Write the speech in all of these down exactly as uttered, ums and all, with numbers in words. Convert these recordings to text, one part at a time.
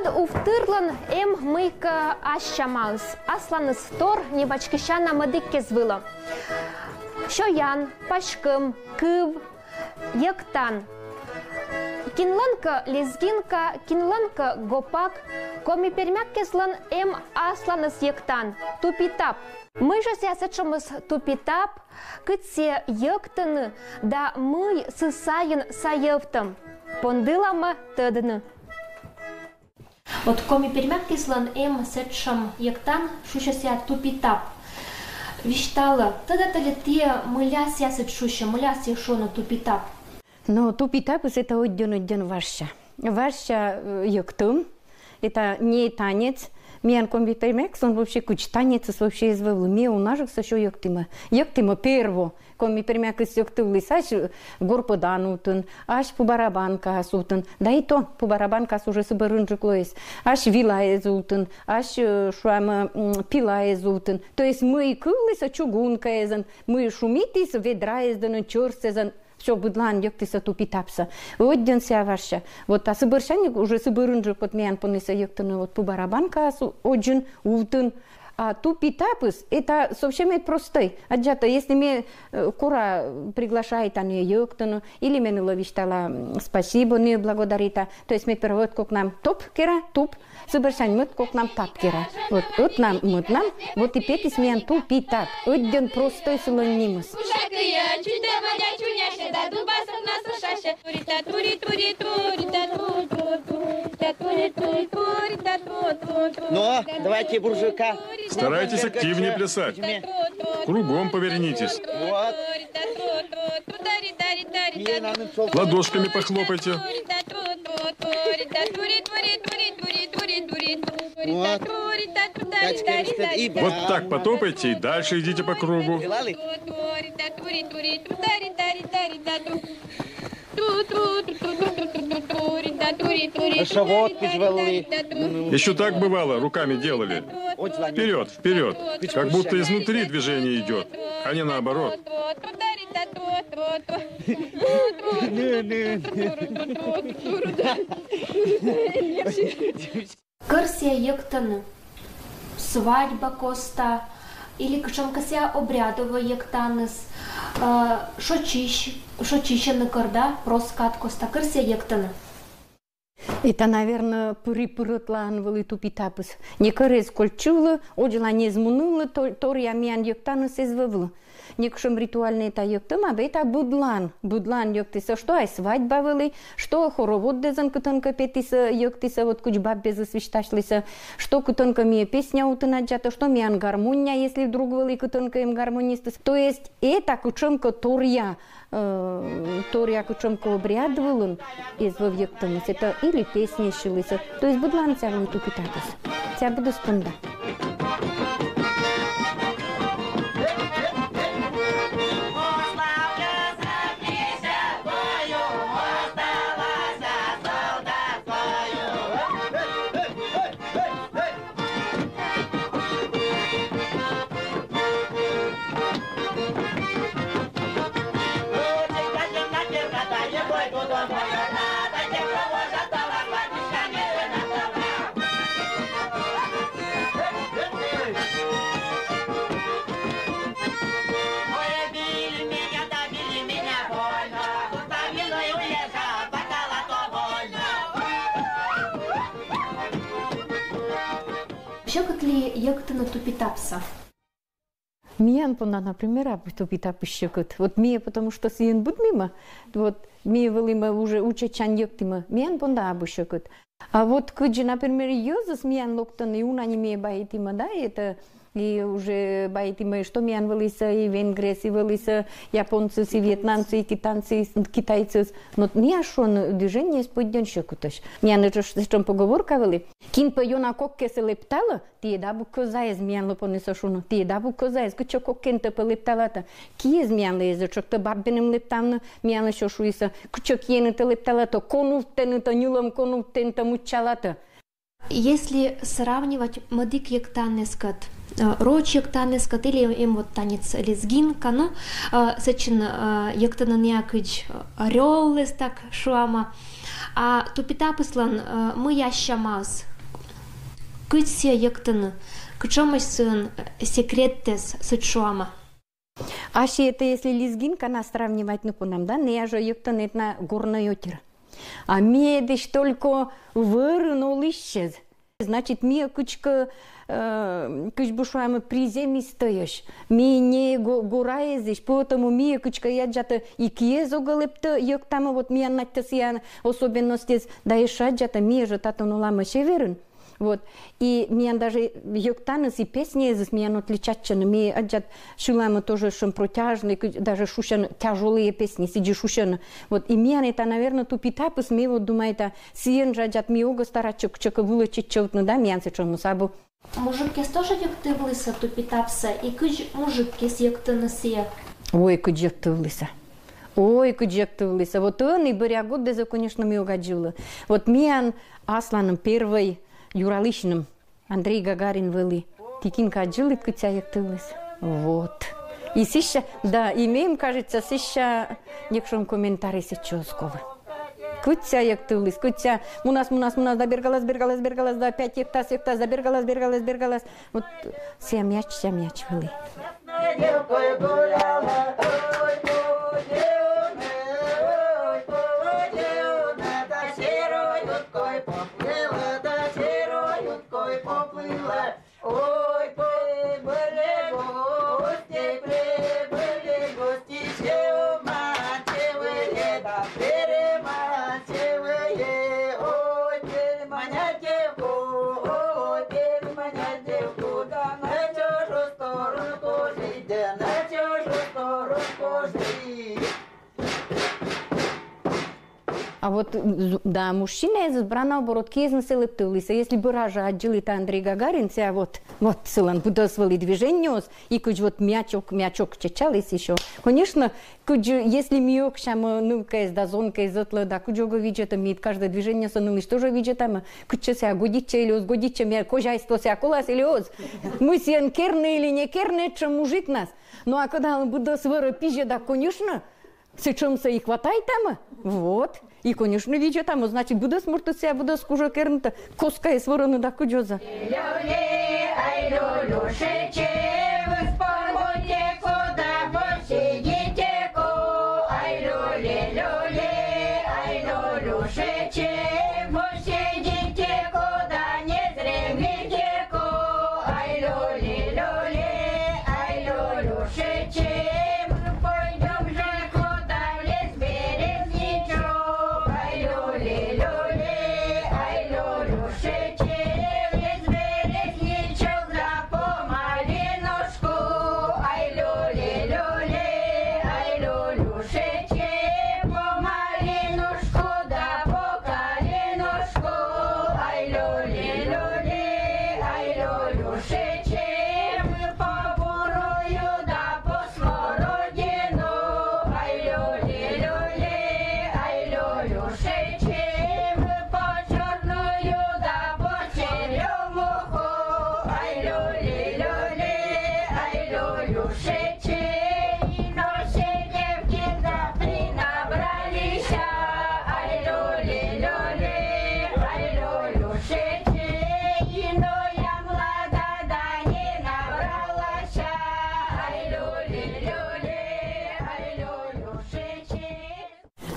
Увтырлӧн эм мыйкӧ ас сямаыс, асланыс тор, не вачкыся на мӧдык кез вылӧ. Сёян, паськӧм, кыв, йӧктан. Кинлӧнкӧ лезгинка, кинлӧнкӧ гопак. Коми-пермяк кезлӧн эм асланыс йӧктан, тупитап. Мый жӧ сійӧ сэтшӧмыс тупитап, кыдзи йӧктыны да мый сы сайын сайӧвтӧм? Пондылам тӧдны. Вот коми-пермяк кезлӧн эм сэтшӧм йӧктан, шусьӧ сійӧ тупитап. Висьталӧй, тӧдатӧ ли тіян, мыля сійӧ сэтшӧм шусьӧ, мыля сійӧ шуӧны тупитап? Но тупитапыс — это ӧдйӧ-ӧдйӧ важся. Важся, э, йӧктӧм, это не танец. Миян коми-пермякыслӧн вообще кыдз танецыс вообще эз вӧвлы. Ми унажыксӧ сё йӧктімӧ. Йӧктімӧ перво. Коми-пермякыс йӧктывліс ась, э, горпӧдан увтын, ась пубарабанкаыс увтын. Да и то пубарабанкаыс уже сы бӧрын жӧ лоис. Ась вилаэз увтын, ась, э, шуам, м, пилаэз увтын. То есть мый кывлісӧ чугункаэзӧн, мый шумитісӧ ведраэздӧн, чӧрсӧн. Всё, быдлаын йӧктісӧ тупитапсӧ. Ӧдйӧн сійӧ важся. Вот, а сы бӧрсянь уже сы бӧрын жӧ вот миян понісӧ йӧктыны вот пубарабанкаыс у-, ӧдзын, увтын. А тупитапыс — это совсем ведь простой. Аддзатӧ, если ме, э, кора, приглашайта нӧ йӧктыны, или ме нылӧ висьтала, м, спасибо, нӧ благодарита. То есть ме перво ӧткокнам топ кера, туп, сы бӧрсянь мӧд кокнам тап кера. Вот, ӧтнам, мӧднам, вот и петіс миян тупитап. Ӧдйӧн простой сылӧн нимыс. Но, давайте буржуйка. Старайтесь активнее плясать. Кругом повернитесь. Вот. Ладошками похлопайте. Вот. Вот так потопайте и дальше идите по кругу. Живот пиджвелли. Еще так бывало, руками делали. Вперед, вперед. Как будто изнутри движение идет, а не наоборот. Кӧр сійӧ йӧктӧны? Свадьба коста или кутшӧмкӧ сійӧ обрядовӧй йӧктаныс, э, шочысь, шочысьӧн кӧр да, рос кад коста, кӧр сійӧ йӧктӧны? Это, наверно, пыр-пыр ӧтлаын вӧлі тупитапыс. Некӧр эз кольччывлы, одзла нӧ эз мунывлы, то-, торъя миян йӧктаныс эз вӧвлы. Некутшӧм ритуальнӧй это йӧктӧм абу, это быдлаын, быдлаын йӧктісӧ, что ай свадьба вӧлі, что хороводдезӧн кытӧнкӧ петісӧ, йӧктісӧ, вот кыдз баб безыс висьтасьлісӧ, что кытӧнкӧ миян песня увтын аддзатӧ, что миян гармония, если вдруг вӧлі кытӧнкӧ эм гармонистыс. То есть это кутшӧмкӧ торъя, э, торъя кутшӧмкӧ обряд вылын эз вӧв йӧктӧмыс, это или песня сьылісӧ, то есть быдлаын сійӧ вӧлі тупитапыс. Сійӧ быдӧс понда. Сьӧкыт ли йӧктыны тупитапсӧ? Миян понда, например, абу тупитапыс сьӧкыт. Вот ми, потому что сійӧн быдмимӧ, вот ми вӧлімӧ уже, учӧтсянь йӧктімӧ, миян понда абу сьӧкыт. А вот кыдзи, например, йӧзыс миян локтӧны, и уна нин ми баитімӧ, да, это и уже баитімӧ, что миян вӧлісӧ и венгръяс, и вӧлісӧ японцыс, и вьетнамцыс, и китайцыс, и китайцыс. Но миян, шуам, движениеыс пӧддьӧн сьӧкытӧсь. Миян этшӧм поговорка вӧлі: кин пӧ ёна кок кесӧ лэпталӧ, тіян абу кӧзаыс, миянлы понісӧ шуны, тіян абу кӧзаыс, кытчӧ кок кентӧ пӧ лэпталатӧ. Киыс миянлы эз ӧтчыд пӧ баббенным лэптавны, миянлы сё шуисӧ, кытчӧ киэнытӧ лэпталатӧ, конувтенытӧ, ньылӧм конувтенытӧ мыччалатӧ. Если сравнивать мӧдік йӧктанныскӧд, Э, роч йӧктаныс кӧть эли эм вот танец лезгинка, ну, э, сэтшӧм, э, йӧктӧны нӧ кыдз, э, орёлыс, так шуам. А тупитапыслӧн, э, мый ассьыныс? Кыдз сійӧ йӧктӧны? Кутшӧмӧсь сылӧн, э, секретыс, сідз шуам? Ассьыс, это если лезгинкаӧн сравнивать, ну, понам, да, найӧ жӧ йӧктӧны на горнӧй отир. А миӧдысь только вӧрын олысьяс. Значит, миӧ кыдзкӧ, э, кыдз бы шуам, приземистӧйӧсь. Ми не го-, гора йӧзысь, поэтому миӧ кыдзкӧ, аддзатӧ, и киӧс огӧ лэптӧ йӧктамӧ, вот миян Надьтӧ сійӧ особенностьыс, да ещӧ, аддзатӧ, миӧ жӧ татӧн олам северын. Вот. И миян даже йӧктаныс и песняыс миян отличайтчӧны. Ми, аддзат, сьыламӧ тоже сэтшӧм протяжнӧй, кы-, даже шусьӧны тяжёлые песни, сідзи шусьӧны. Вот. И миян это, наверно, тупитапыс, ме вот думайта, сійӧн жӧ, аддзат, ми огӧ старайтчы кыдзкӧ вылӧ чеччӧвтны, да, миян сэтшӧмыс абу. Мужиккӧс тоже йӧктывлісӧ тупитапсӧ, и кыдз мужиккӧс йӧктӧны сійӧ? Ой, кыдз йӧктывлісӧ. Ой, кыдз йӧктывлісӧ. Вот ӧні бӧръя гортад, конечно, ми ог аддзывлы. Вот миян асланым первой юралысьным Андрей Гагарин вӧлі. Ті кӧнкӧ аддзыліт, кыдз сійӧ йӧктывліс? Вот. И сэсся, да, и мем кажется, сэсся некутшӧм комментарий сэтчӧ оз колӧ. Кыдз сійӧ йӧктывліс, кыдз сійӧ мунас, мунас, мунас, да бергалас, бергалас, бергалас, да опять йӧктас, йӧктас, да бергалас, бергалас, бергалас. Вот сійӧ миян, сійӧ миян вӧлі. А вот, з-, да, мужчинаыс, брат, наоборот, киӧс нин сылы лэптывлісӧ. Если бара жӧ аддзыліт Андрей Гагарин, сійӧ вот, вот сылӧн быдӧс вӧлі движениеыс, и кыдз вот мячик, мячик чеччаліс ещё. Конечно, кыдз, если ми ӧксямӧ, э, нывкаӧс да зонкаӧс ӧтлаӧ да кыдз огӧ видзӧдӧ, ми каждӧй движениесӧ нылысь тоже видзӧдамӧ, кыдз сійӧ годитчӧ или оз годитчӧ, миян хозяйствоыс сійӧ колас или оз. Мый сійӧн, керны или не керны, этшӧм мужикнас. Ну а когда быдӧс вӧрӧ пизьӧ да, конечно, сэтшӧмсӧ и хватайтамӧ. Вот. И, конечно, видзӧдтамӧ, значит, быдӧс мортыс сійӧ, быдӧс кужӧ кернытӧ, коскаыс вӧрӧны да кыдз оз.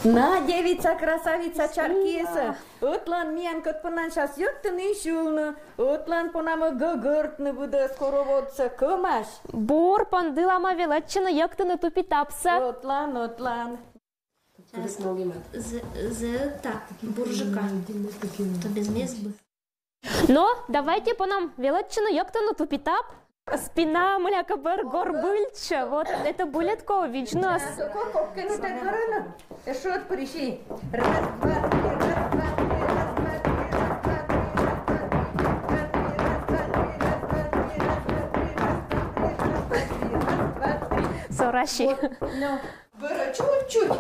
На, девица, красавица, чаркиса. Ӧтлаын миян кӧть понам час йӧктыны и сьылны. Ӧтлаын понам гӧгӧртны быдӧс хороводсӧ, кӧмась. Бур, пондыламӧ велӧдчыны йӧктыны тупитапсӧ. Ӧтлаын, ӧтлаын. З-, з-, так, буржика. То без мес бы. Но, давайте понам велӧдчыны йӧктыны тупитап. Спина мыйлакӧ бӧр горбыльтчӧ. Вот это булетко видзны. Раз, два, три, раз, два, три, раз, два, три, раз, два, три. Сорасьӧй. Вот, ну. Бӧрӧ чуть-чуть.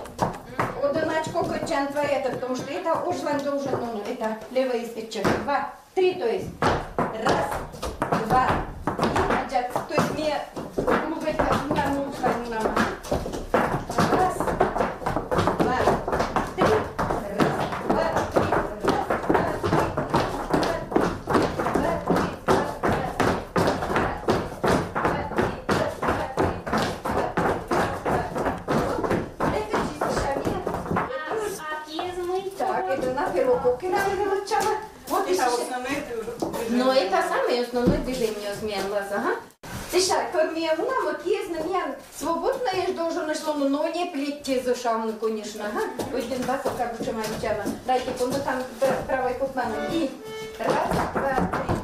Одӧначкокӧдчан твоя это, потому что это ужлан должен, ну, это левая из этих. Два, три, то есть. Раз, два, три, Но это самое основное движение змеян лаза, ага. Сэсся, кор миян уна, вот есть на миян свободно, есть должен, что, ну, но не плеть те зашавны, конечно, ага. Вот один бас, как бы, чем они тяна. Дайте, помню, там пра-, правой купманом. И раз, два, три.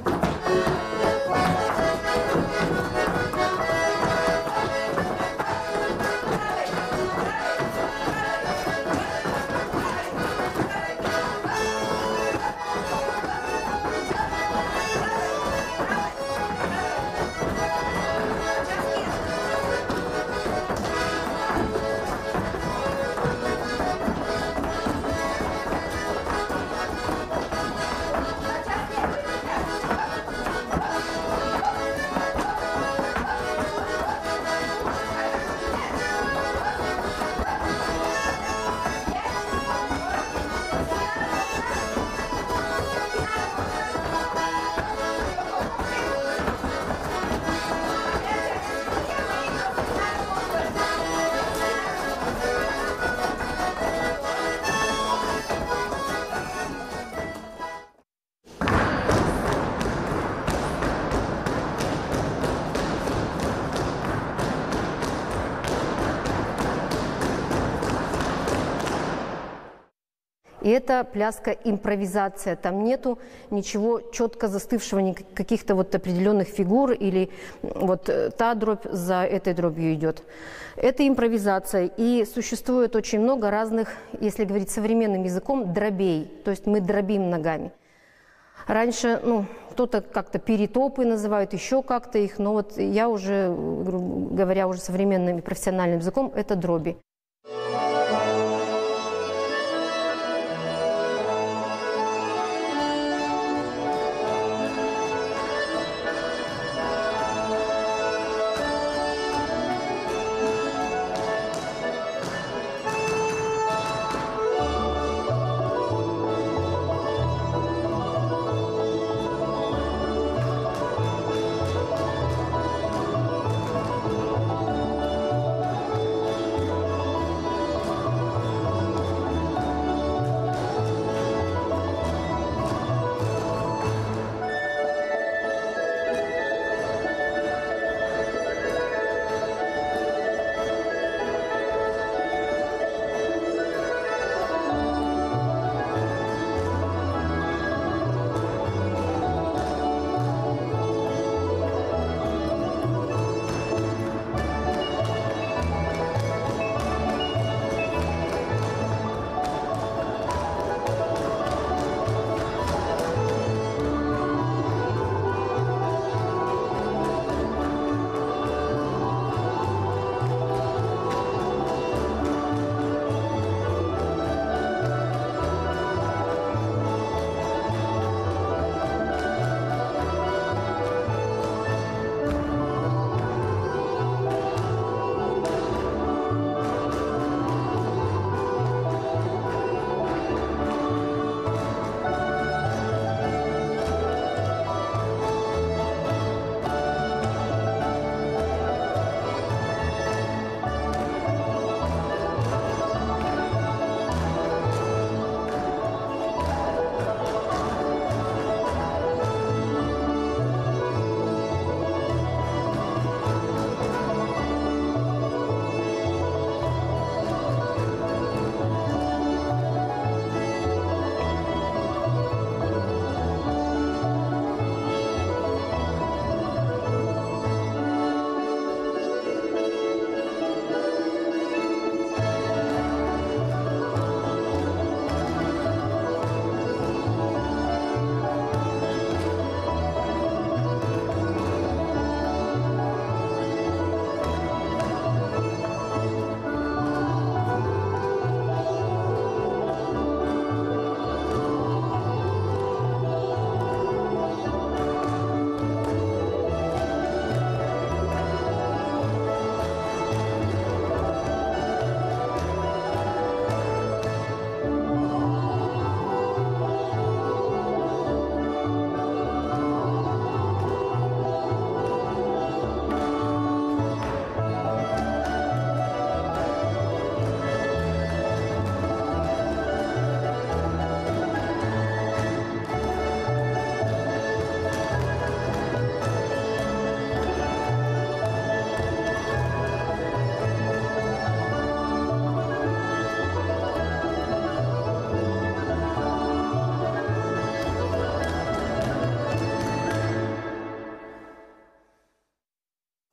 И это пляска импровизация. Там нету ничего четко застывшего, ни каких-то вот определенных фигур или, м, вот, э, та дробь за этой дробью идет. Это импровизация. И существует очень много разных, если говорить современным языком, дробей. То есть мы дробим ногами. Раньше, ну, кто-то как-то перетопы называют, еще как-то их, но вот я уже, грубо говоря, уже современным и профессиональным языком, это дроби.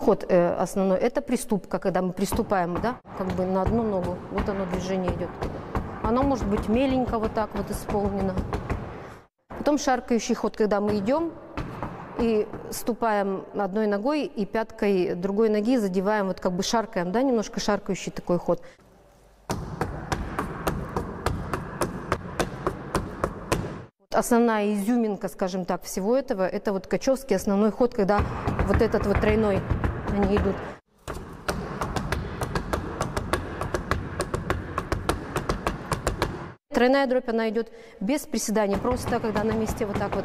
Ход э, основной — это приступка, когда мы приступаем, да, как бы на одну ногу. Вот оно движение идет. Оно может быть меленько вот так вот исполнено. Потом шаркающий ход, когда мы идем и ступаем одной ногой и пяткой другой ноги задеваем, вот как бы шаркаем, да, немножко шаркающий такой ход. Основная изюминка, скажем так, всего этого — это вот качевский основной ход, когда вот этот вот тройной они идут. Тройная дробь, она идет без приседаний, просто когда на месте вот так вот.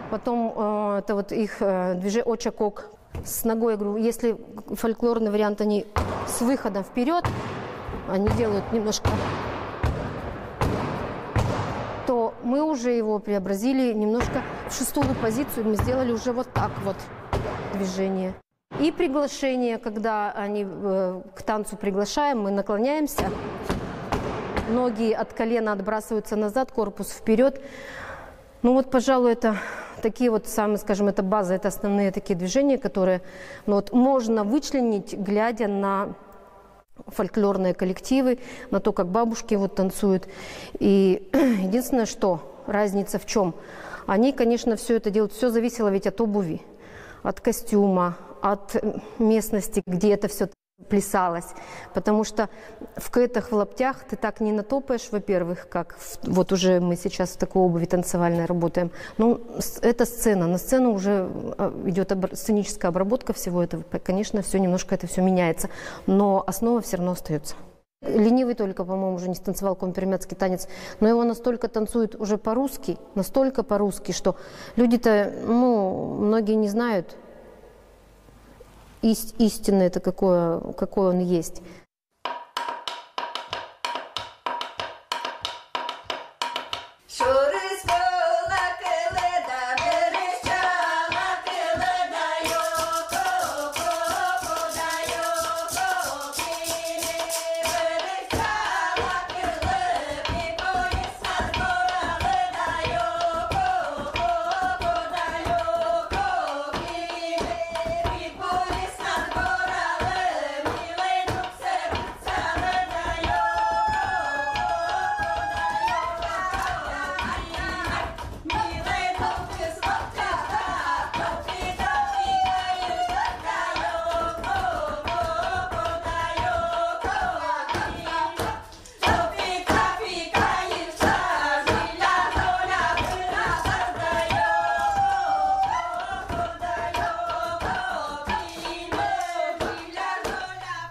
Потом э, это вот их э, движение очакок с ногой, я говорю, если фольклорный вариант, они с выходом вперед, они делают немножко, то мы уже его преобразили немножко в шестую позицию, мы сделали уже вот так вот движение. И приглашение, когда они э, к танцу приглашаем, мы наклоняемся, ноги от колена отбрасываются назад, корпус вперед. Ну вот, пожалуй, это такие вот самые, скажем, это база, это основные такие движения, которые ну, вот, можно вычленить, глядя на фольклорные коллективы, на то, как бабушки вот танцуют. И единственное, что разница в чем? Они, конечно, все это делают, все зависело ведь от обуви, от костюма, от местности, где это все плясалось. Потому что в кэтах, в лаптях ты так не натопаешь, во-первых, как в- вот уже мы сейчас в такой обуви танцевальной работаем. Ну, с- это сцена. На сцену уже э, идет обр- сценическая обработка всего этого. П- Конечно, все немножко это все меняется. Но основа все равно остается. Ленивый только, по-моему, уже не станцевал коми-пермяцкий танец, но его настолько танцуют уже по-русски, настолько по-русски, что люди-то, ну, многие не знают ис- истинно это какое, какой он есть.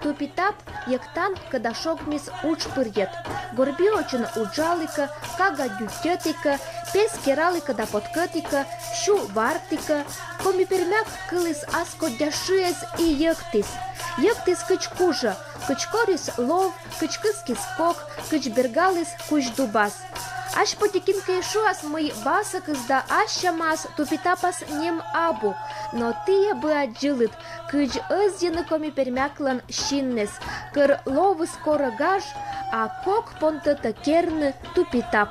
Тупитап — йӧктан, кӧда шогмис удж пыр йӧт. Горби водзын уджалігӧ, кага дюттьӧтігӧ, пес кералігӧ да поткӧтігӧ, сю вартігӧ. Коми-пермяк кыліс ас коддя шыэс и йӧктіс. Йӧктіс кыдз кужӧ, кыдз корис лов, кыдз кыскис кок, кыдз бергаліс кузь дубас. Ась пӧди кинкӧ и шуас, мый басӧкыс да ассямаыс тупитапас нем абу, но тіӧ бы аддзыліт, кыдз ӧзйыны коми-пермяклӧн синныс: кӧр ловыс корӧ гаж, а кок понтӧтӧ керны тупитап.